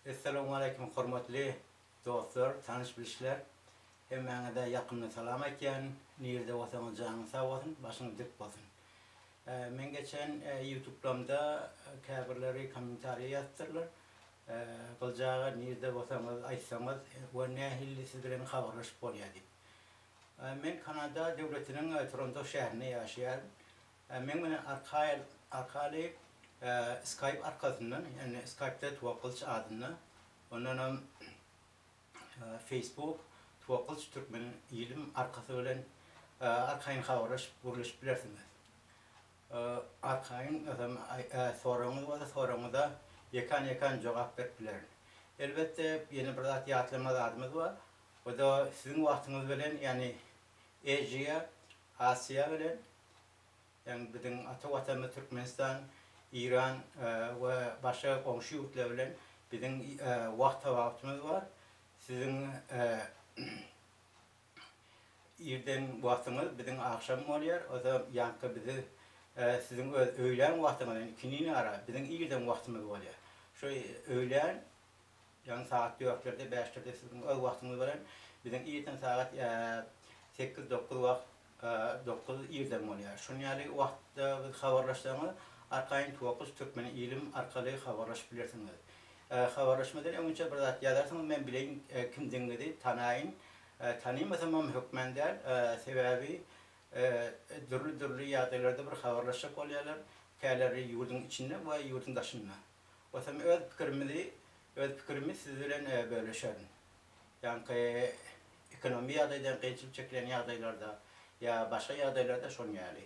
Essalawmaleýkim hormatly dostlar, tanyş bilişler. Hemmäňize ýakymly salam aýtýan. Nirde bolsaňyz janyňyz sag bolsun, başyňyz dik bolsun. Men geçen ýutublamda käbirleri kommentariýa ýazypdyrlar. Gylyç aga nirde bolsaňyz aýtsaňyz we nähili siz bilen habarlaşyp bolýar diýip. Men Kanada döwletiniň Toronto şäherinde ýaşaýaryn. Meň bilen arkaly Skype arkasyndan, ýagny Skype-da Tuwakgylyç adynda, ondanam Facebook Tuwakgylyç Türkmen ilim arkasy bilen arkaýyn habarlaşyp, gürleşip bilersiňiz. Arkaýyn özem soragyňyz bolsa soragyňyza ýekan-ýekan jogap berip bilerin. Elbetde ýene bir zat ýatlama zadymyz bar. O-da siziň wagtyňyz bilen, ýagny Asia, Aziýa bilen Ýagny biziň ata Watanymyz Türkmenistan, Eýran we başga goňşy ýurtlar bilen biziň wagt tapawutymyz bar. Siziň irden wagtyňyz biziň agşam bolýar. O-da ýaňky bizi siziň öz öýlän wagtyňyz, ýagny ikindin ara biziň irden wagtymyz bolýar. Şu öýlän Ýaňy sagat dörtlerde, bäşlerde siziň öz wagtyňyz bilen, biziň irden sagat sekiz-dokuz wagt, 9 irden bolýar. Şunuň ýaly wagtda biz habarlaşsaňyz, arkaýyn Tuwakgylyç Türkmen ilim arkaly habarlaşyp bilersiňiz. Habarlaşmadan öňünçä bir zat ýazarsyňyz, men bileýin kimdigiňizi, tanaýyn. Tanymasamam hökmän däl, sebäbi dürli-dürli ýagdaýlarda bir habarlaşjak bolýarlar, käleri ýurduň içinde we ýurduň daşynda. Bolsam öz pikirimizi öz pikirimi siz bilen bölüşerin. Ýaňky ekonomi ýagdaýdan kynçylyk çekilen ýagdaýlarda ýa başga ýagdaýlarda şon ýaly.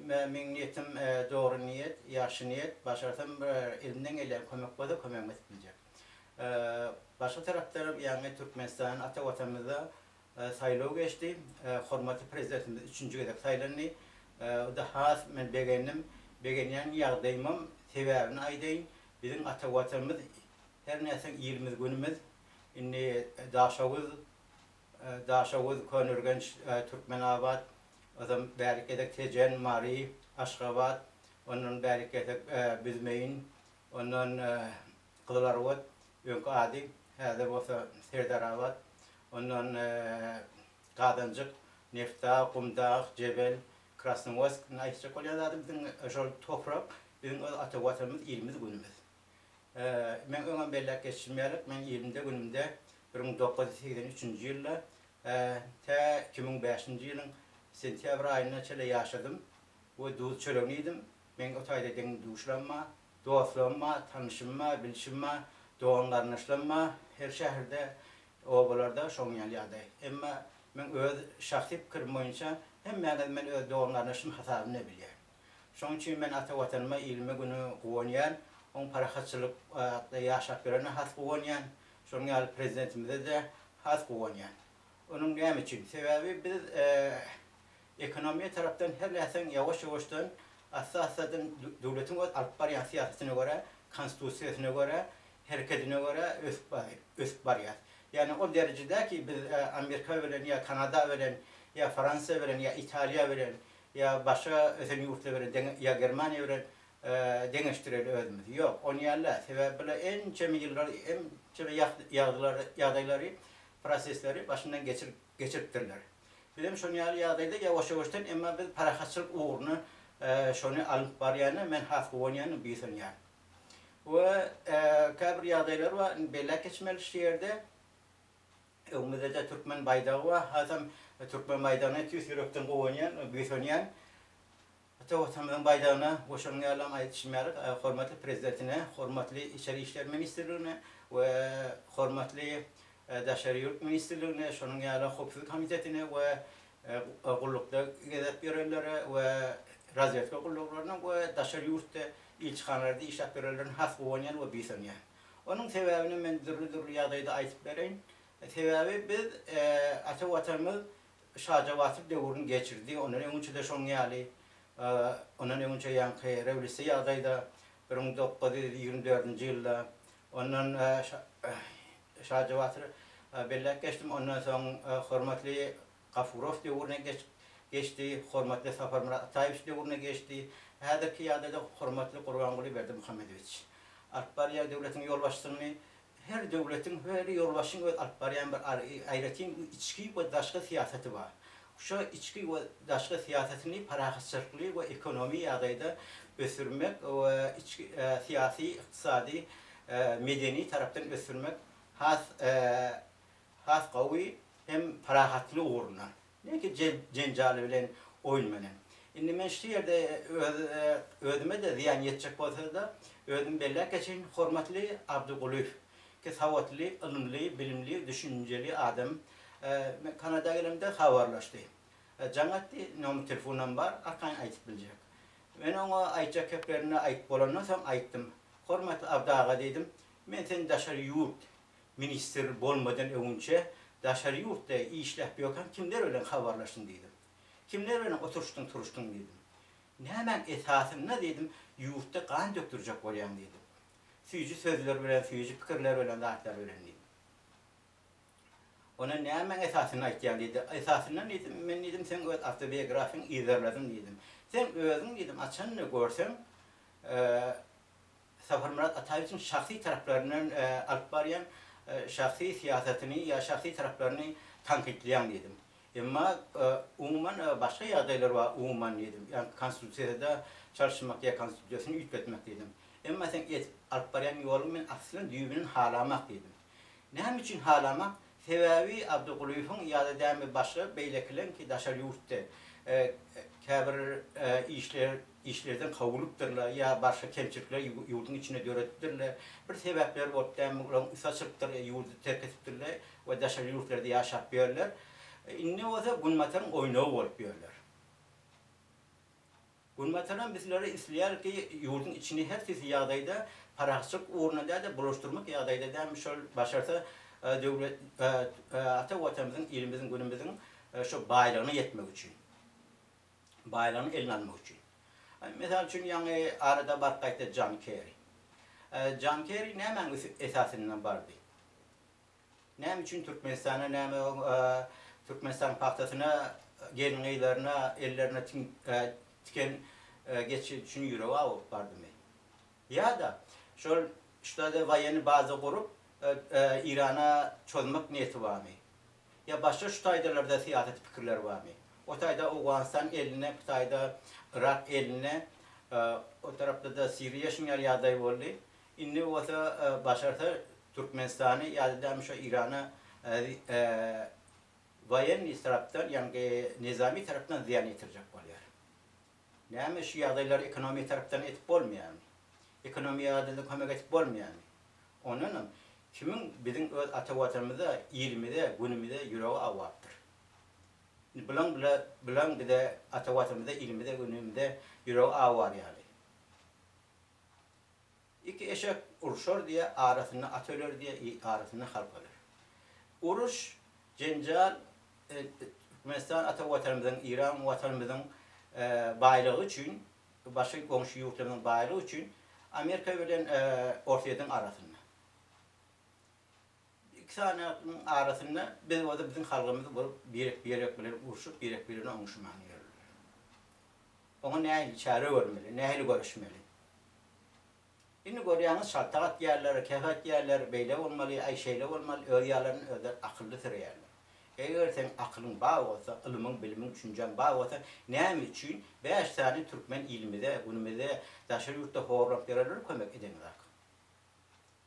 Meň niýetim dogry niýet, ýagşy niýet, başarsam bir elimden gelýän kömek bolsa kömegimi edip biljek. Başga tarapdanam ýaňy Türkmenistan ata watanymyzda Saýlaw geçdi. Hormatly Prezidentimiz üçünji gezek saýlandy. O-da has men begendim. Begenýän ýagdaýymam sebäbini aýdaýyn. Biziň ata Watanymyz her nätseň ilimiz-günümiz. Indi Daşoguz, Daşoguz, Köneürgenç, Türkmenabat, ozam bärik gezek Tejen, Mary, Aşgabat, ondan bärik gezek Büzmeýin, ondan Gyzylarbat, öňki ady, häzir bolsa Serdarabat, ondan Gazanjyk, Nefdag, Gumdag, Jebel, Krasnowodsk, indi aýtjak bolýan zadym biziň şol toprak biziň öz ata Watanymyz, ilimiz, günümiz. Men öňem belläp geçişim ýaly, men ilimde, günümde 1983-nji ýylda tä 2005-nji ýylyň sentýabr aýyna çenli ýaşadym we duz çöregini iýdim. Meň o taýda deň-duşlam bar. Dostlarym bar, tanyşym bar, bilşim bar, dogan-garyndaşlarym bar. Her şäherde, obalarda şoň ýaly ýagdaý. Emma meň öz şahsy pikirim boýunça hemmäňizi men öz dogan-garyndaşym hasabynda bilýän. Şoň üçin men ata Watanyma, ilime, günüme guwanýan, oň parahatçylykda ýaşap ýörenine has guwanýan, şonuň ýaly Prezidentimize-de has guwanýan. Onuň näme üçin? Sebäbi biz Ekonomiýa tarapdan her nätseň ýawaş-ýuwaşdan, assa-assadan döwletiň öz alyp barýan syýasatyna görä, konstitusiýasyna görä, herekedine görä ösüp ösüp barýas. Ýagny ol derejedäki biz Amerika bilen ýa Kanada bilen ýa Fransiýa bilen ýa Italiýa bilen ýa başga ösen ýurtlar bilen deň ýa Germaniýa bilen deňeşdireli özümizi. Ýok, on ýaly däl. Sebäbi bular ençeme ýyllar, ençeme ýagdaýlary, prosesleri başyndan geçirip geçiripdirler. Bizem şon ýaly ýagdaýda ýawaş-ýawaşdan emma biz parahatçylyk ugruna şony alyp barýana men has guwanýan, buýsanýan. We käbir ýagdaýlar bar, indi belläp geçmeli şu ýerde. Öňümizde-de türkmen baýdagy bar. Hasam türkmen baýdagyna tüýs ýürekden guwanýan, buýsanýan. Ata Watanymyzyň baýdagyna we şonuň ýalam aýdyşym ýaly hormatly Prezidentine, hormatly Içeri işler ministrligine we hormatly Daşary ýurt ministrligine, şonuň ýaly Howpsuzlyk komitetine we gullukda gezep ýörenlere we razwedka gulluklaryna we daşary ýurtda ilçihanalarda işläp ýörenlerine has guwanýan we buýsanýan. Onuň sebäbini men dürli-dürli ýagdaýda aýdyp bereýin. Sebäbi biz ata Watanymyz Şaja batyr döwrüni geçirdi, ondan öňünçe-de şonuň ýaly, ondan öňünçe ýaňky rewolýusiýa ýagdaýda 1924-nji ýylda, ondan Şaja batyr belläp geçdim, ondan soň hormatly Gafurow döwrüne geçdi, hormatly Saparmyrat Ataýewiç döwrüne geçdi, häzirki ýagdaýda hormatly Gurbanguly Berdimuhamedowiç alyp barýar döwletiň ýolbaşçylygyny. Her döwletiň, her ýolbaşçyň öz alyp barýan bir aýratyn içki we daşky syýasaty bar. Şo içki we daşky syýasatyny parahatçylykly we ekonomi ýagdaýda ösdürmek we içki syýasy, ykdysady, medeni tarapdan ösdürmek has has gowy hem parahatly ugruna. Neki jenjaly bilen oýun bilen. Indi men şu ýerde öz özüme-de zyýan ýetjek bolsa-da, özüm belläp geçeýin, hormatly Abdy Gulyýew ki sowatly, ylymly, bilimli, düşünjeli adam. Men Kanada gelemde habarlaşdy. Jaň etdi, nomer telefonam bar, arkaýyn aýdyp biljek. Men oňa aýtjak geplerini aýdyp bolandan soň aýtdym. Hormatly Abdy aga diýdim, men seni daşary ýurt Ministr bolmadan öňünçe daşary ýurtda işläp ýörkäň kimler bilen habarlaşdyň diýdim. Kimler bilen oturyşdyň turuşdyň diýdim. Nämäň esasynda diýdim ýurtda gan dökdürjek bolýaň diýdim. Süýji sözler bilen süýji pikirler bilen zatlar bilen diýdim. Onda nämäň esasynda aýtýaň diýdi. Esasyndan diýdim men diýdim seň öz awtobiografiýaňy yzarladym diýdim. Sen özüň diýdim açanyny görseň Saparmyrat Ataýewiçiň şahsy taraplaryndan alyp barýan şahsy syýasatyny ýa şahsy taraplaryny tankytlaýaň diýdim. Emma umuman başga ýagdaýlar bar umuman diýdim. Ýagny konstitusiýada çalyşmak ýa konstitusiýasyny üýtgetmek diýdim. Emma seň edip alyp barýan ýoluň men aslynda düýbünden halamak diýdim. Näme üçin halamak? Sebäbi Abdygulyýewiň ýa-da dämi başga beýlekileňki daşary ýurtda käbir işler işlerden kowulypdyrlar ýa başga kemçilikler ýurduň içinde döredipdirler. Bir sebäpler bolup dämi olaryň üsti açylypdyr ýurdy terk edipdirler we daşary ýurtlarda ýaşap ýörler. Indi bolsa günbataryň oýnagy bolup ýörler. Günbataram bizleri isleýär ki, ýurduň içini her tüýsli ýagdaýda parahatçylyk ugruna däl-de, bulaşdyrmak ýagdaýda dämi şol başarsa döwlet ata Watanymyzyň, ilimiziň, günümiziň şo baýlygyna ýetmek üçin. Baýlygyny eline almak üçin. Mysal üçin ýaňy arada baryp gaýtdy Jon Kerri. Jon Kerri nämäň esasynda bardy? Näme üçin Türkmenistana näme Türkmenistanyň pagtasyna gelin gyzlaryna ellerine tiken geçi üçin ýüregi awyp bardymy? Ýa-da şol ştada waýenny baza gurup Irana çozmak niýeti barmy? Ýa başga şu taýdalarda syýasaty pikirleri barmy? O taýda Owganystan elinde, bu taýda Yrak elinde, o tarapda-da Siriýa şuň ýaly ýagdaý boldy. Indi bolsa başarsa Türkmenistany ýa-da dämi şo Irana woýennyý tarapdan ýagny nizami tarapdan zyýan ýetirjek bolýar. Näme şu ýagdaýlary ekonomiýa tarapdan edip bolmaýarmy? Ekonomiýa ýagdaýdan kömek edip bolmaýarmy? Ondanam kimiň biziň öz ata watanymyza, ilimize, günümize ýüregi awapdyr? Indi bulaň bile bulaň bize ata watanymyza, ilimize, günümize ýüregi awar ýaly. Iki eşek urşar diýe, arasynda at öler diýe, arasynda halk öler. Uruş, jenjal Türkmenistan ata watanymyzyň, Iran watanymyzyň baýlygy üçin, başga goňşy ýurtlarymyzyň baýlygy üçin Amerika bilen Orsýetiň arasynda. Iki sanynyň arasynda biz bolsa biziň halkymyz bolup birek-birek bilen urşup, birek-birek bilen oňuşman ýörler. Oňa nähili çäre görmeli, nähili göreşmeli? Indi görýäňiz şaltak atýarlar, kef atýarlar, beýle bolmaly, aý şeýle bolmaly, öz ýalaryny özleri akylly sürýärler. Eger seň akylyň bar bolsa, ylymyň, bilimiň, düşünjäň bar bolsa, näme üçin bäş sany türkmen ilimize, günümize daşary ýurtda horlanyp ýörenlere kömek edeňizak?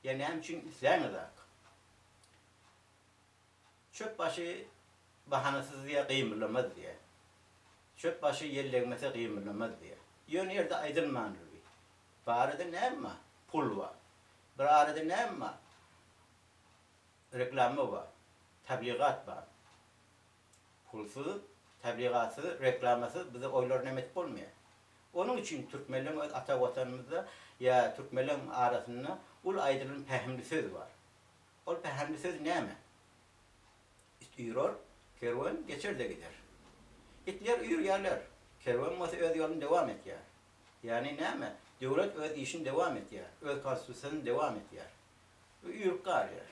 Ýa näme üçin isläňizak? Çöp başy bahanasyz diýýär, gymyldamaz diýýär. Çöp başy ýel degmese gymyldamaz diýýär. Ýöne ýerde aýdylmandyr bi. Bu arada näme bar? Pul bar. Bir arada näme bar? Reklama bar. Tabligat bar. Pulsuz, tabligatsyz, reklamasyz bize oýlary näme edip bolmaýar. Onuň üçin türkmenleň öz ata watanymyzda ýa türkmenleň arasynda uly aýdylan pähimli söz bar. Ol pähimli söz näme? It üýrer, kerwen geçer-de gider. Itler üýrýärler, kerwen bolsa öz ýoluny dowam etýär. Ýagny näme? Döwlet öz işini dowam etýär, öz konstitusiýasyny dowam etýär. Bu üýrüp galýar.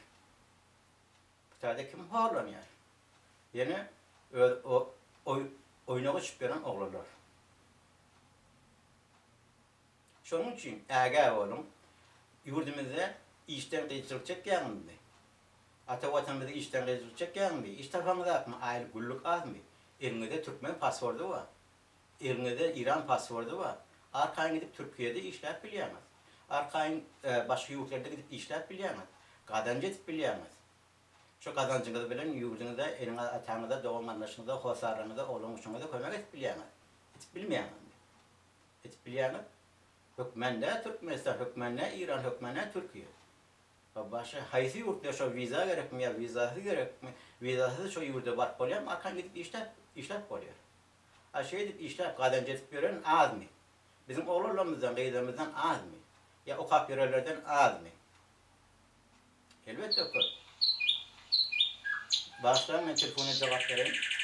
Bu taýda kim horlanýar? Ýene öz oýnagy içip ýören oglanlar. Şonuň üçin ägä boluň. Ýurdumyzda. Işden gyjylyk çekýäňizmi? Ata Watanymyzda işden gyjylyk çekýäňizmi? Iş tapaňyzakmy? Aýlyk günlük azmy? Eliňizde türkmen pasporty bar. Eliňizde Iran pasporty bar. Arkaýyn gidip Türkiýede işläp bilýäňiz. Arkaýyn başga ýurtlarda gidip işläp bilýäňiz. Gazanç edip bilýäňiz. Şo gazanjyňyz bilen ýurduňyza, eneňiz-ataňyza, dogan-garyndaşyňyza, hossarlaryňyza, oglan-uşagyňyza kömek edip bilýäňiz. Edip bilmeýäňizmi? Edip bilýäňiz. Hökmän däl Türkmenistan, hökmän däl Iran, hökmän däl Türkiýe. Başga haýsy ýurtda şo wiza gerekmi ýa wizasyz gerekmi? Wizasyz şo ýurda baryp bolýarmy? Arkaýyn gidip işläp, işläp bolýar. A şeýdip işläp gazanç edip ýören azmy? Biziň oglanlarymyzdan, gyzlarymyzdan azmy? Ýa okap ýörenlerden azmy? Elbetde köp. Bagyşlaň men telefona jogap bereýin.